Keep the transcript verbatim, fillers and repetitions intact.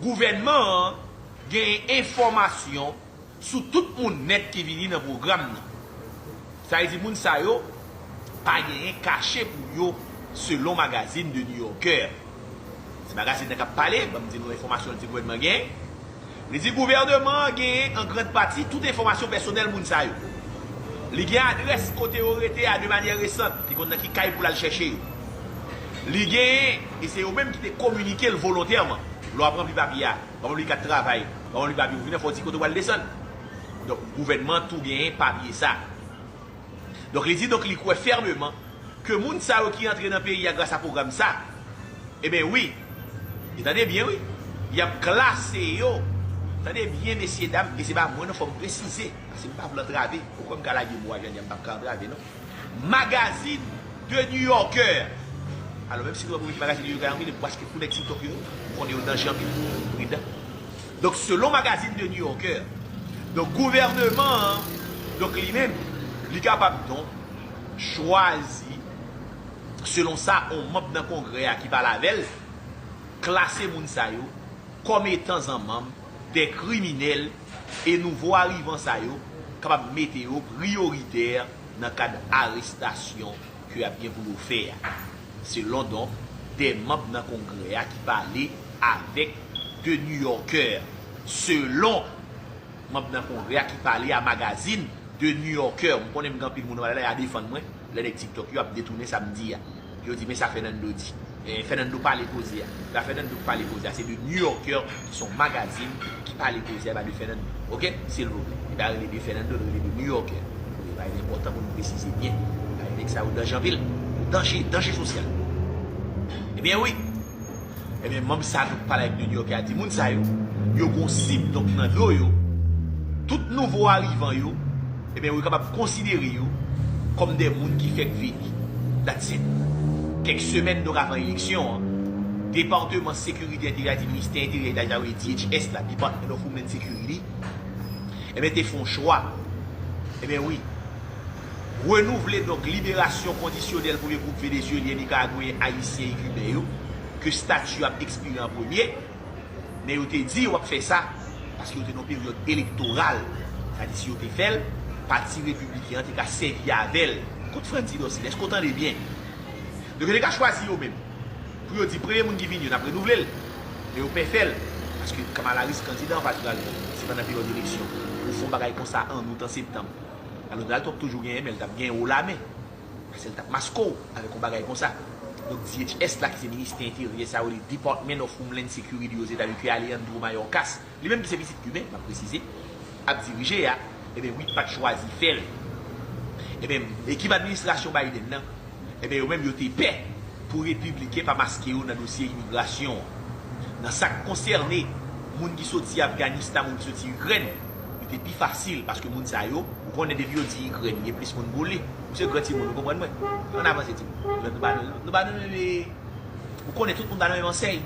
Gouvènman an genyen enfòmasyon sou tout moun nèt ki vini nan pwogram nan. Sa vle di moun sa yo pa genyen kache pou yo, selon magazin The New Yorker. Se magazin nan k ap pale, ban m di nou enfòmasyon li di gouvènman genyen. Li di gouvènman an genyen an grand pati tout enfòmasyon pèsonèl moun sa yo. Li gen adrès kote yo rete a de manyè resant, li konn nan ki kay pou l al chèche yo. Li genyen, e se yo menm ki te kominike l volontèman. Lè w ap ranpli papye a, w ap ranpli kat travay, w ap ranpli papye, ou vin fò w di kote w pral desann. Donk, gouvènman an tou genyen papye sa. Donk, li di, donk, li kwè fèmeman ke moun sa yo ki antre nan peyi a gras a pwogram sa, ebyen, wi, e tande byen, wi, y ap klase yo. Tande byen, mesye dam, e se pa mwen non, fò m presize, paske m pa vle antrave. Ou kwè m ka lage mo a jan m p ap ka antrave, non. Magazin The New Yorker. Alò, menm si nou wè pou met magazin New Yorker anpil, e paske pou nèg TikTok yo, m konnen yo danje anpil. Pridan. Donk, selon magazin The New Yorker, donk, gouvènman an, donk, li menm, li kapab, donk, chwazi, selon sa yon manm nan Kongrè a ki pale avè l, klase moun sa yo kòm etan zanmanm dè kriminèl, e nouvo arivan sa yo kapab mete yo priyoritè nan kad arestasyon ke y ap gen pou yo fè a, selon, donk, de manm nan Kongrè a ki pale avèk The New Yorker. Selon manm nan Kongrè a ki pale a magazin The New Yorker. M konnen m gen anpil moun nan pale la, y a defann mwen. Lè nèg TikTok yo ap detounen sa m di a. Yo di, men sa Fernando di. Eh, Fernando pale koze a. La Fernando ki pale koze a, se The New Yorker, ki se yon magazin ki pale koze a, pa de Fernando. Oke? Silvouplè. Li pa rele de Fernando, li rele The New Yorker. Li pa enpòtan pou nou presize byen. Ay, nèg sa yo danje anpil. Danje, danje sosyal. Ebyen wi. Ebyen, manm sa tou k pale avèk The New Yorker a di moun sa yo, yo gon sib, donk nan do yo, tout nouvo arivan yo, ebyen, yo kapab konsidere yo kòm de moun ki fèk vini. That's it. Kèk semèn, donk, avan eleksyon an, Depatman Sekirite Enteryè, di Ministè Enteryè Etazini, D H S la, Department of Homeland Security, ebyen, te fè yon chwa. Ebyen, wi. Renouvle, donk, liberasyon kondisyonèl premye gwoup Venezyelyen, Nikaragweyen, Ayisyen e Kiben yo, ke stati yo ap ekspire an premye, men yo te di yo ap fè sa paske yo te nan yon peryòd elektoral. Sa di si yo te fè l, Pati Repibliken an te ka sèvi avè l. Kot Frantz Dorcil? Èske w tande byen? Donk, yo te ka chwazi yo menm pou yo di premye moun ki vini yo, n ap renouvle l. Men yo pè fè l, paske Kamala Harris kandida an pa di pral se pandan peryòd eleksyon. Ou fè yon bagay konsa an out, an septanm. Alò, Donald Trump toujou genyen, men l t ap genyen w lamen. Paske l t ap maske w avèk yon bagay konsa. Donk, D H S la, ki se Ministè Enteryè, sa yo rele Department of Homeland Security Ozetazini, ke Alejandro Mayorkas, li menm ki se pitit Kiben, m ap presize, ap dirije a, ebyen, wi, pa t chwazi fè l. Ebyen, ekip administrasyon Biden nan, ebyen, yo menm, yo te pè pou Repibliken pa maske yo nan dosye imigrasyon an. Nan sa k konsène moun ki soti Afganistan, moun ki soti Ikrèn, li te pi fasil, paske moun sa yo, ou konnen depi yo di Ikrèn, gen plis moun pou li. Ou se gran timoun, ou konprann mwen. Ann avanse, timoun. Nou pa nan, nou pa nan menm, ou konnen tout moun pa nan menm ansèy.